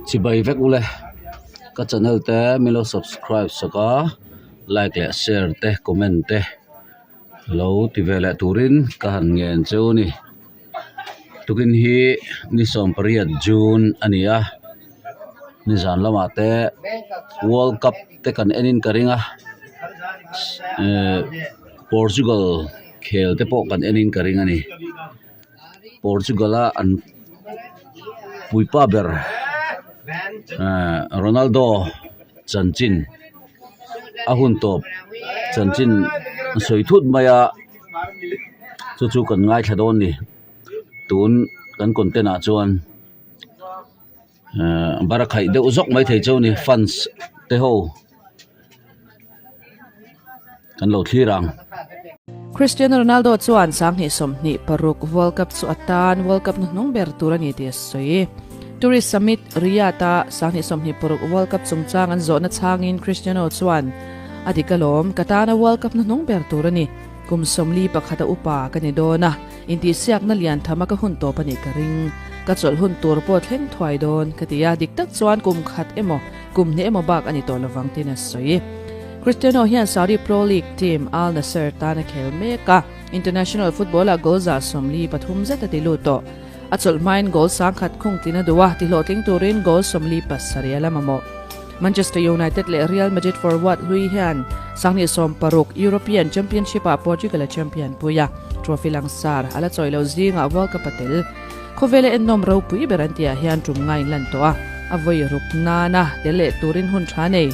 Chibai vek ule ka channel te min lo subscribe sak a like leh share te comment te lo ti ve leh turin ka han ngen cheu a ni tukin hi ni sawmpariat june a ni a nizan lamah te world cup te kan en in ka ring a ehh portugal khel te pawh kan en in ka ring a ni. Portugal a an puipa ber ehh Ronaldo chanchin a hun tawp chanchin a sawi thut mai a chu chu kan ngaithla dawn a ni tun kan content ah chuan ehh barakhaih deuh zawk maithei chu a ni fans te ho. Kan lo thlir ang. Cristiano Ronaldo chuan 2026 World Cup chu a tan World Cup hnuhnung ber tur a ni tih a sawi. Tourist Summit Riyadh-a 2026 World Cup chungchang an zawhna chhangin Cristiano chuan, A dik alawm, ka tana World Cup hnuhnung ber tur a ni. Kum 41 a upa ka ni dawn a, intihsiakna lian thama ka hun tawp a nih ka ring. Ka chawlh hun tur pawh thleng thuai dawn, ka ti a, dik tak chuan kum khat emaw, Kum hnih emaw bak a ni tawh lovang tiin a sawi. Cristiano hian Saudi Pro League team Al Nassr tan a khel mek a, international football-ah goal 43 zet a ti lut tawh. A chawlh hmain goal 1000 khung tlin a duh a, tihlawhtling turin goal 47 a la mamawh. Manchester United leh Real Madrid forward hlui hian 2016 European Championship-ah Portugal a champion pui a, trophy langsar a la chawi lo zingah World Cup a tel. Khawvela ennawm ropui ber an tihah hian tum ngain lan tawh a, a vawi ruk nana tel leh turin hun tha nei.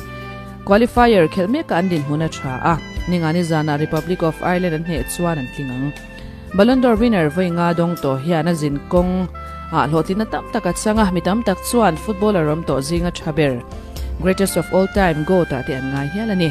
Qualifier khelh mekah an dinhmun a tha a, ningani zanah Republic of Ireland an hneh chuan an tling ang. Ballon d'Or winner vawi nga dawng tawh hian a zin kawng ah hlawhtlinna tam tak a chang a, mi tam tak chuan footballer awm tawh zinga tha ber, greatest of all time, GOAT ah te an ngai hial a ni.